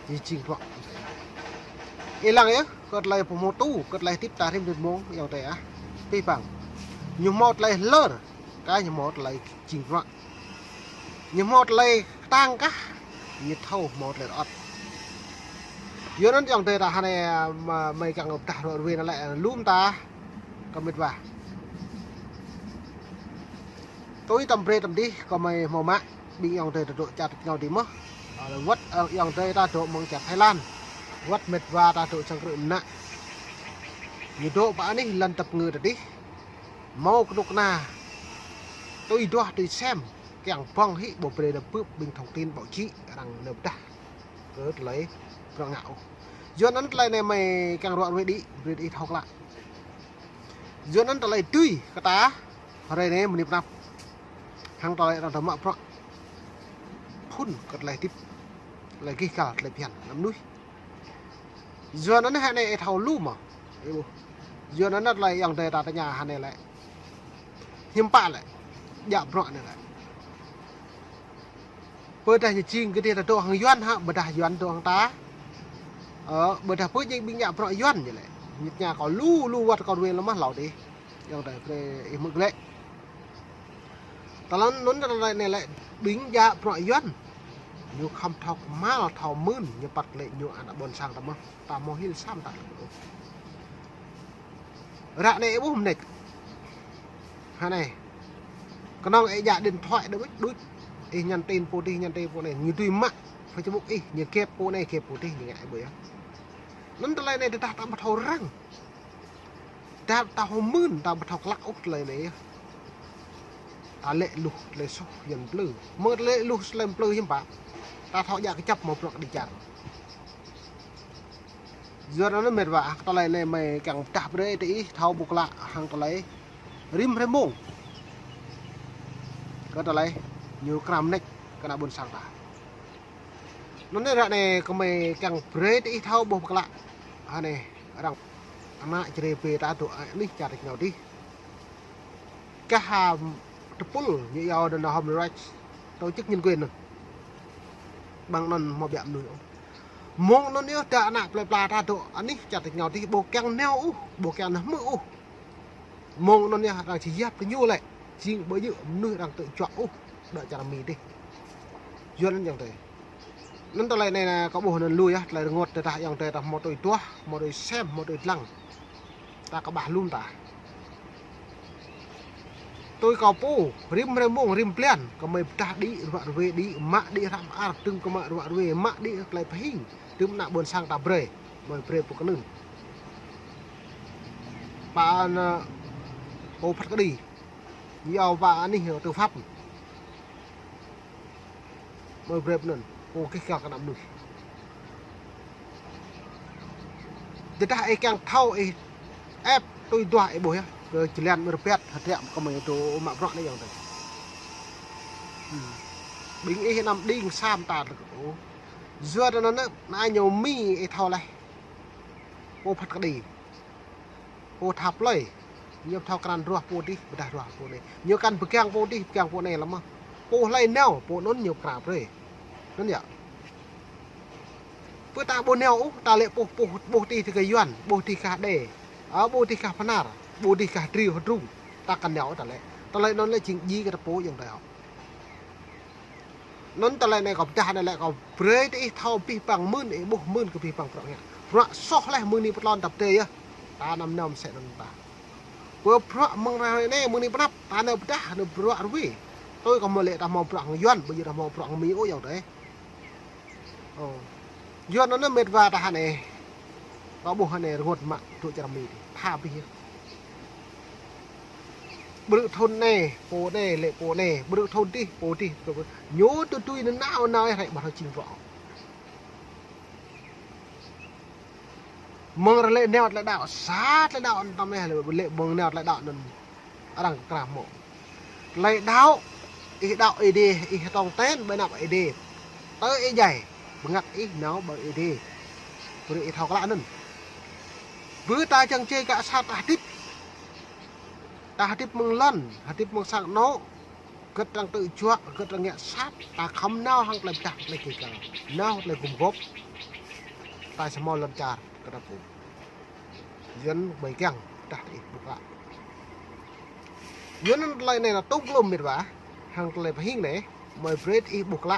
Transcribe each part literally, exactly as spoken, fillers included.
Ñu jing bruă. Ih lăng yơh, kơ tơlơi pơhmutu, kơ tơlơi hơdip ta rĭm rit mông, ayŏng adơi ah. Pih păng. Ñu hmâo tơlơi hlơr, kah ñu hmâo tơlơi jing bruă. Ñu hmâo tơlơi kơtang kah, ñu thâo hmâo tơlơi rơŏt. Yua anŭn ayŏng adơi ta hơnai, mơi kiăng pơdah ruă ruê anai lĕ lŏm ta, kơ mĕt wa. Tui tăm brơi tăm dih, kơ mơi hmâo mă, ƀing ayŏng adơi ta dŏ čar tač rơngiao dih mơh. Ơ, wơ̆t, ơ, ayŏng adơi ta dŏ mơ̆ng čar Thái Lan. Wơ̆t mĕt wa ta dŏ sang krư̆ mơnă. Ñu dŏ pơ anih lŏn tơpơngư ta dih. Hmâo kơnuk kơna. Tui duah tui sem. Kiăng ƀơ̆ng hĭ ƀu brơi nao bưp ƀing thông tin báo chí arăng nao pơdah kơ tơlơi bruă ngă ôh. Yua anŭn tơlơi anai mơi kiăng ruă ruê đĭ, brơi đĭ thâo klă. Yua anŭn tơlơi tui kơ ta, hrơi anai mơni pơnăp. Hăng tơlơi arăng ta mă bruă. Phŭn kơ tơlơi hơdip. Tơlơi gih gal, tơlơi phiăn, anăm mơnuih. Yua anŭn hơnai ih thâo lu mơ̆. Ih ƀuh. Yua anŭn tơlơi ayŏng adơi ta tơña hơnai lĕ. Hiư̆m pă lĕ. Djă bruă anai lĕ. Pơdah ñu jing kơ dih ta dŏ hăng Yuan hă, pơdah Yuan dŏ hăng ta. Ơ, pơdah pơ jing ƀing djă bruă Yuan ñu lĕ. Ñu tơña kâo lu, lu wơ̆t kâo ruê lơ̆m mơh hlâo dih. Ayŏng adơi, brơi ih hmư̆ glaĭ. Tơlơi anŭn tơlơi anai lĕ ƀing djă bruă Yuan. Ñu khŏm thâo kơhma̱l, thâo mưn, ñu păt lĕ ñu ană ƀôn sang ta mơh. Ta hmâo hil sam ta lĕ. Ră anai ih ƀuh mơneč. Hơnai. Kơnơ̆ng ih djă điện thoại đuč đuč. Ih nhắn tin pô dih, nhắn tin pô anai. Ñu tui mă Facebook ih, ñu kep pô anai, kep pô dih, ñu ngă ih ƀuh yơh. Anŭn tơlơi anai tơdah ta ƀu thâo răng. Ta, ta hmâo mưn, ta ƀu thâo klă ôh tơlơi anai yơh. Ta lĕ luh tơlơi soh Yuan plư. Mơ̆ tơlơi luh tơlơi plư hiư̆m pă. Ta thâo djă kơjăp hmâo bruă kơđi čar. Yua anŭn mĕt wa, tơlơi anai mơi kiăng pơdah brơi tơ ih thâo ƀuh klă hăng tơlơi rĭm hrơi mông. Kơ tơlơi ñu kram neč kơ ană ƀôn sang ta. Anŭn anai ră anai kơ mơi kiăng brơi tơ ih thâo ƀuh pơklă. Hơnai arăng ană čơrê bê ta dŏ anih čar tač rơngiao dih. Kah ha tơpul ñu iâu anŭn human rights, tổ chức nhân quyền anŭn. Ƀăng anŭn hmâo biă mơnuih ôh. Mơ̆ng anŭn yơh ta ană plơi pla ta dŏ anih čar tač rơngiao dih ƀu kiăng nao ôh, ƀu kiăng nao hmư̆ ôh. Mơ̆ng anŭn yơh arăng či yap kơ ñu lĕ. Jing ƀu djơ̆ mơnuih arăng tŭ juă ôh. Dŏ čar Mi dih. Yua anŭn ayŏng adơi. Anŭn tơlơi anai kâo ƀuh anŭn lu yơh, tơlơi rơngot tơdah ayŏng adơi ta hmâo tui duah, hmâo tui sem, hmâo tui lăng. Ta kơƀah lŏm ta. Tui kâo pô, rĭm hrơi mông, rĭm blan, kơ mơi pơdah đĭ, ruă ruê đĭ, mă đĭ hră mơar, tơ̆ng kơ mă ruă ruê, mă đĭ tơlơi pơhing, tơ̆ng ană ƀôn sang ta brơi, mơi brơi pô kơnưng. Pă anŭn, pô phat kơđi, iâu pă anih tư pháp. Mơi brơi pơnŭn, pô gih kiăng kơ ană mơnuih. Tơdah ih kiăng thâo ih ĕp tui duah ih ƀuh yơh. Kơ jơlan mơ̆ rơbat hơdră kơ mơi dŏ mă bruă anai ayŏng adơi. Hmm. Ƀing ih anăm đing sam ta lơ̆k ôh. Yua anŭn anai ñu Mi ih thâo laih. Pô phat kơđi. Pô tha plơi. Ñu thâo krăn ruah pô dih, pơdah ruah pô anai. Ñu kăn pơgang pô dih, pơgang pô anai lăm mơh. Pô hlơi nao, pô anŭn ñu pơkra brơi. Anŭn yơh. Pơ ta ƀu nao ôh, ta lĕ pô, pô, pô dih tơ kơ Yuan, pô dih kah Đê. Ơ, pô dih kah Bơnar, pô dih kah Triu Hơdrung. Ta kăn nao ôh ta lĕ. Tơlơi anŭn lĕ jing djai kơ ta pô ayŏng adơi. Anŭn tơlơi anai kâo pơdah anai lĕ kâo brơi tơ ih thâo pih păng mưn, ih ƀuh mưn kơ pih păng bruă ngă. Bruă soh laih mơ̆ng anai pơtlon tăp tê yơh. Ta anăm nao mơsĕ anŭn ta. Pơ bruă mơ̆ng hrơi anai mơ̆ng anai pơnăp, ta nao pơdah, nao bruă ruê. Tui kâo hmâo lĕ ta hmâo bruă hăng Yuan, ƀu djơ̆ ta hmâo bruă hăng Mi ôh ayŏng adơi. Ơ. Yuan anŭn mĕt wa ta hơnai. Kâo ƀuh hơnai rơngot mă dŏ čar Mi dih. Tha abih yơh. Ƀrư̆ thŭn anai, pô anai, lĕ pô anai. Ƀrư̆ thŭn dih, pô dih. Ñu tui tui nao nao ih rai ƀu thâo jing bruă. Mơ̆ng arăng lĕ nao tơlơi đaŏ, sa tơlơi đaŏ anŭn tơm ih lĕ, lĕ mơ̆ng nao tơlơi đaŏ anŭn. Arăng kơkra hmâo. Tơlơi đaŏ, ih đaŏ Ơi Adai, ih tong ten ƀơi anăp Ơi Adai. Tơ ih djai, bơngăt ih nao ƀơi Ơi Adai. Brơi ih thâo klă anŭn. Bơ ta čang čê kơ sa ta hơdip. Ta hơdip mơ̆ng lŏn, hơdip mơ̆ng sang anŏ. Gơ̆t arăng tŭ juă, gơ̆t arăng ngă sat, ta khŏm nao hăng tơlơi pơdah tơlơi gêh găl. Nao tơlơi gum gôp. ta samơ̆ lŏn čar kơ ta pô. Yuan ƀai kiăng tah ih ƀuh klă. Yuan anŭn tơlơi anai lĕ tŭ glŏm mĕt wa. Hăng tơlơi pơhing anai, mơi brơi ih ƀuh klă.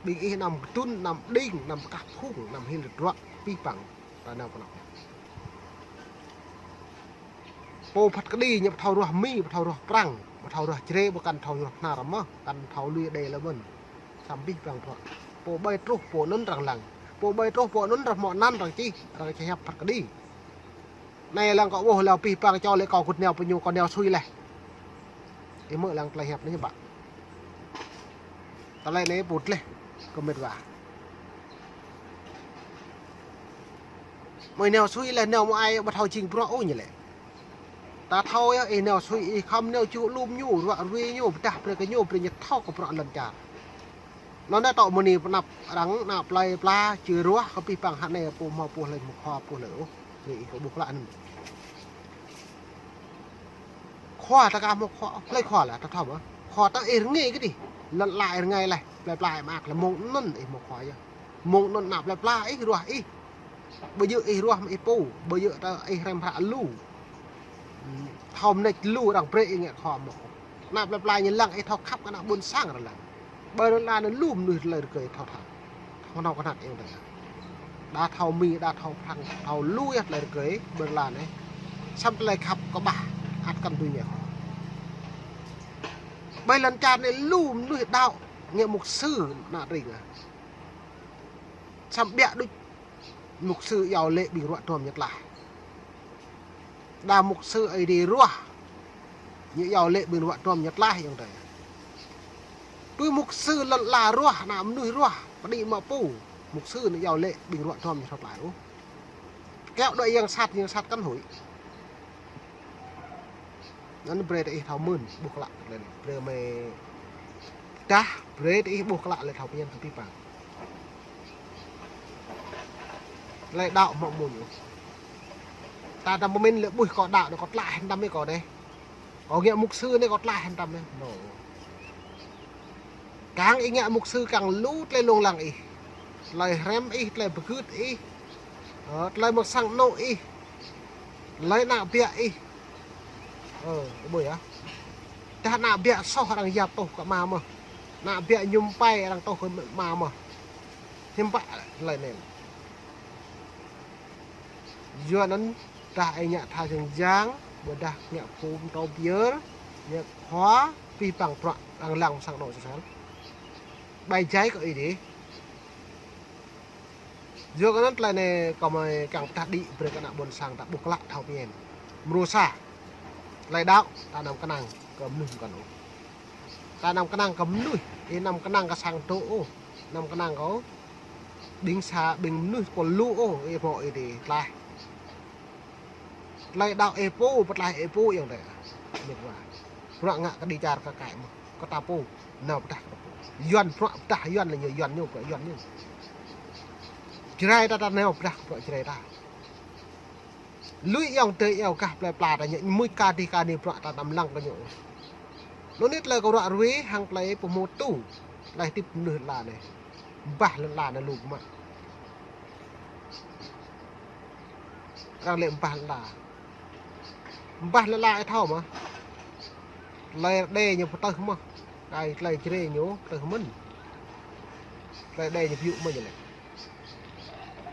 Ƀing ih anăm kơtŭn, anăm đing, anăm pơkah phung, anăm hil tơdruă, pih păng ta nao kơnơ̆ng. Pô phat kơđi ñu ƀu thâo ruah Mi, ƀu thâo ruah Prăng, ƀu thâo ruah Jrai, ƀu kăn thâo ruah Bahnar mơ̆n, kăn thâo lui đe lơi mơ̆n. Samơ̆ pih păng bruă. Pô ƀai truh pô anŭn arăng lăng. Pô ƀai truh pô anŭn arăng hmâo anăn arăng čih, arăng čih hiăp phat kơđi. Anai lăng kâo ƀuh lăng pih păng čô lĕ kâo kơnăl pơ ñu kâo nao sui laih. Ih hmư̆ lăng tơlơi hiăp anai ƀă. Tơlơi anai pŭt laih kơ mĕt wa. Mơi nao sui laih nao mơ̆ ai ƀu thâo jing bruă ôh ñu lĕ. Ta thâo yơh, ih nao sui ih khŏm nao čuh lŏm ñu, ruă rui ñu, pơdah brơi kơ ñu, brơi ñu thâo kơ bruă lŏn čar. Anŭn anai tŏ mơni pơnăp arăng ană plơi pla, či ruah kơ pih păng hă anai pô hmâo pô hlơi hmâo khua pô hlơi ôh. Ih kơ ƀuh klă anŭn. Khua ta ka hmâo khua, hlơi khua lĕ ta thâo mơ̆. Khua ta ih rơngai kơ dih. Lŏn ala ih rơngai laih, plơi pla ih mơak lĕ mơ̆ng anŭn ih hmâo khua yơh. Mơ̆ng anŭn ană plơi pla ih ruah ih. Ƀu djơ̆ ih ruah mă ih pô, ƀu djơ̆ ta ih hrăm hră lu. Thâo mơneč lu arăng brơi ih ngă khua mơ̆. Ană plơi pla ñu lăng ih thâo khăp kơ ană ƀôn sang arăng lăng. Ƀơi lŏn ala anai lu mơnuih tơlơi rơgơi thâo thâo. Thâo nao kơnăl ih tơlơi. Đa thâo Mi, đa thâo Prăng, thâo lu yơh tơlơi rơgơi ƀơi lŏn ala anai. Samơ̆ tơlơi khăp kơƀah ăt kăn tui ñu. Ƀơi lŏn čar anai lu mơnuih đaŏ ngă mục sư ană tring. Samơ̆ ƀiă đôč mục sư iâu laĭ ƀing ruă duăm ñu tlaih. Đa mục sư Ơi Adai ruah, ñu iâu laĭ ƀing ruă duăm ñu tlaih ayŏng adơi. Pơ mục sư lŏn ala ruah, ană mơnuih ruah, pơđĭ mă pô, mục sư ñu iâu laĭ ƀing ruă duăm ñu thâo tlaih ôh. Kiăo đuaĭ yang sat, yang sat kăn huĭ. Anŭn brơi ta ih thâo mơ̆n, ƀuh klă tơlơi anai. Brơi mơi dah, brơi ta ih ƀuh klă lĕ thâo pơñen kơ pih păng. Tơlơi đaŏ mă mơ̆n. Ta anăm pơmĭn lĕ ƀuh kâo đaŏ anai kâo tlaih hăng tăm ih kâo anai. Kâo ngă mục sư anai kâo tlaih hăng tăm ih. Nô. Kang ih ngă mục sư kang lu tơlơi lông lăng ih. Tơlơi hrăm ih, tơlơi pơgưt ih. Ơ, tơlơi mơ̆ng sang anŏ ih. Tơlơi ană biă ih. Ơ, ƀuh yơh. Tơdah ană biă soh arăng yap tŏh kơ ama mơ̆n. Ană biă mơñum pai arăng tŏh kơ ama mơ̆n. Hiư̆m pă tơlơi anai. Yua anŭn tơdah ih ngă tha jơ̆ng jang, ƀôdah ngă phŭn tŏ pơyơr, ngă khua, pih păng bruă arăng lăng sang anŏ sơsel. Ƀai jai kơ ih dih. Yua kơ anŭn tơlơi anai kâo mơi kiăng pơdah đĭ brơi kơ ană ƀôn sang ta ƀuh klă thâo pơñen. Mrô sa. Tơlơi đaŏ, ta anăm kơnang kơ mơnuih mơkăn ôh. Ta anăm kơnang kơ mơnuih, ih anăm kơnang kơ sang anŏ ôh. Anăm kơnang kơ ƀing sa, ƀing mơnuih kơ lu ôh, ih hmâo ih dih tlaih. Tơlơi đaŏ ih pô, pơtlaih ih pô ayŏng adơi. Mĕt wa. Bruă ngă kơđi čar kơ kaĭ mơ̆n. Kơ ta pô, nao pơdah kơ ta pô. Yuan bruă pơdah Yuan lĕ ñu Yuan ñu, bruă Yuan ñu. Jrai ta ta nao pơdah kơ bruă Jrai ta. Lui ayŏng adơi iâu gah plơi pla ta ñu, mưč kơđi kơđi bruă ta anăm lăng kơ ñu. Anŭn anai tơlơi kâo ruă rui hăng tơlơi pơhmutu. Tơlơi hơdip mơnuih lŏn ala anai. Bah lŏn ala anai lu mă. Arăng laĭ bah lŏn ala. Bah lŏn ala ih thâo mơ̆. Tơlơi Ơi Adai ñu pơtơh mơ̆n. Kơ tơlơi Jrai ñu pơtơh mơ̆n. Tơlơi Ơi Adai ñu pơyŭ mơ̆n ñu laĭ.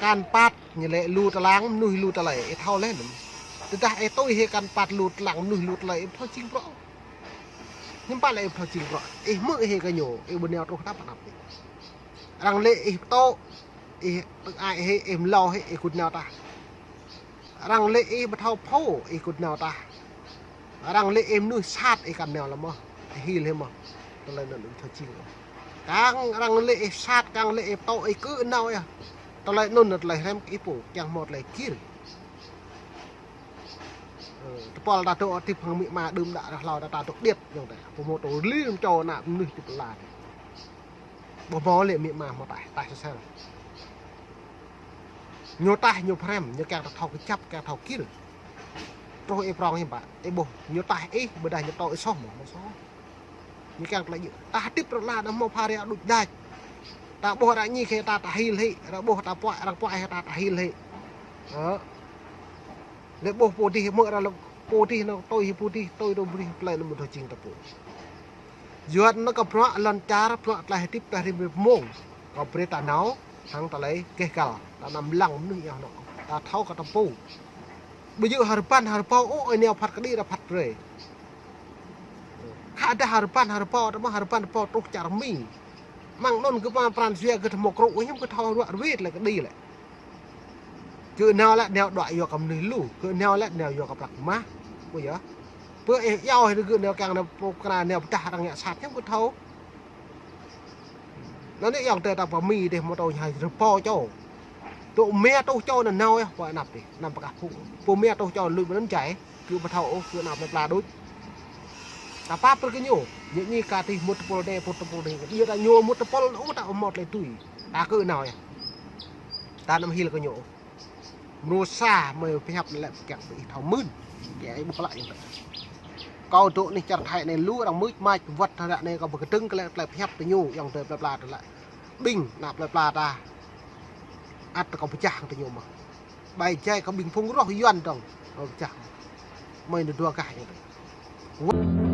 Kăn păt ñu laĭ lu tơlang, mơnuih lu tơlơi, ih thâo laih anŭn. Tơdah ih tui hĭ kăn păt lu tơlang, mơnuih lu tơlơi, ih ƀu thâo jing bruă. Hiư̆m pă lĕ ih ƀu thâo jing bruă. Ih hmư̆ hĭ kơ ñu, ih ƀu nao truh tap anăp ih. Arăng laĭ ih pơtô, ih tơngai hĭ, ih mlâo hĭ, ih kŭt nao tah. Arăng laĭ ih ƀu thâo phô, ih kŭt nao tah. Arăng laĭ ih mơnuih sat, ih kăn nao lăm mơ̆n. Ih hil hĭ mơ̆n. Tơlơi anŭn ih ƀu thâo jing. Kang arăng laĭ ih sat, kang laĭ ih pơtô, ih kơ nao yơh. Tơlơi anŭn tơlơi hrăm kơ ih pô, kiăng hmâo tơlơi gir. Ơ, tơpul ta dŏ hơdip hăng amĭ ama đưm đă ră hlâo ta, ta dŏ điêt ayŏng adơi. Pơhmutu lim čô ană mơnuih hơdip lŏn ala anai. Ƀu hmâo lĕ amĭ ama hmâo taih, taih sơsel. Ñu taih, ñu pơhrăm, ñu kiăng ta thâo kơjăp, kiăng thâo gir. Truh ih prong hiư̆m pă, ih ƀuh, ñu taih ih, ƀôdah ñu pơtô ih soh mơ̆n, hmâo soh. Ñu kiăng tơlơi djơ̆. Ta hơdip lŏn ala anai hmâo phara đôč đač. Ta ƀuh arăng ñi kơ ta ta hil hĭ, arăng ƀuh ta puă, arăng puă kơ ta ta hil hĭ. Ơ. Lĕ ƀuh pô dih mơ̆ arăng lĕ pô dih nao tui hĭ pô dih, tui tui brih plei anŭn mơ̆ thâo jing ta pô. Yua anŭn kơ bruă lŏn čar, bruă tlaih hơdip, tlaih rĭm hrơi mông. Kơ brơi ta nao, hăng tơlơi keh kal, ta anăm lăng mơnuih yơh nao. Ta thâo kơ ta pô. Ƀu djơ̆ hơrbăn hơrbâo ôh, ơi nao phat kơđi ta phat brơi. Khă dah hơrbăn hơrbâo, ta mơ̆ hơrbăn hơrbâo truh čar Mi. Mơ̆ng anŭn kơ pran pran jua kơ ta mơ̆ krŭ, hiư̆m kơ thâo ruă rơwĕt lĕ kơđi lĕ. Kơ nao lĕ nao đuaĭ yua kơ mơnuih lu, kơ nao lĕ nao yua kơ prăk mah. Ƀu yơh. Pơ ih yua hĭ kơ nao kiăng nao pô kơna nao pơdah arăng ngă sat hiư̆m kơ thâo. Anŭn anai yơh tơ ta pơ Mi dih mơ̆ tơ ñai rơbâo čô. Tŭ mia tŭ čô anŭn nao yơh pơ anăp dih, anăm pơkă phung. Pơ mia tŭ čô lui ƀơi anŭn jai, kơ ƀu thâo ôh, kơ anăp plei pla đôč. Ta pap brơi kơ ñu, ñu ñi kơ dih mŭt tơpul anai, mŭt tơpul anai. Yua ta ñu mŭt tơpul ôh ta ƀu mŭt tơlơi tui. Ta kơ nao yơh. Ta anăm hil kơ ñu ôh. Mrô sa mơi pơhiăp lĕ kiăng ƀu ih thâo mưn. Kiăng ih ƀuh lăi yơh. Kâo dŏ anih čar Thái anai lu arăng mưč mač wơ̆t ră anai kâo ƀu kơdơ̆ng kơ lĕ tơlơi pơhiăp tơ ñu, yơh tơlơi plei pla tơlơi. Ƀing anăp plei pla ta. Ăt kâo pơčah tơ ñu mơ̆. Ƀai jai kơ ƀing phung roh Yuan dơ̆ng. Kâo pơčah. Mơi anai dua gah yơh.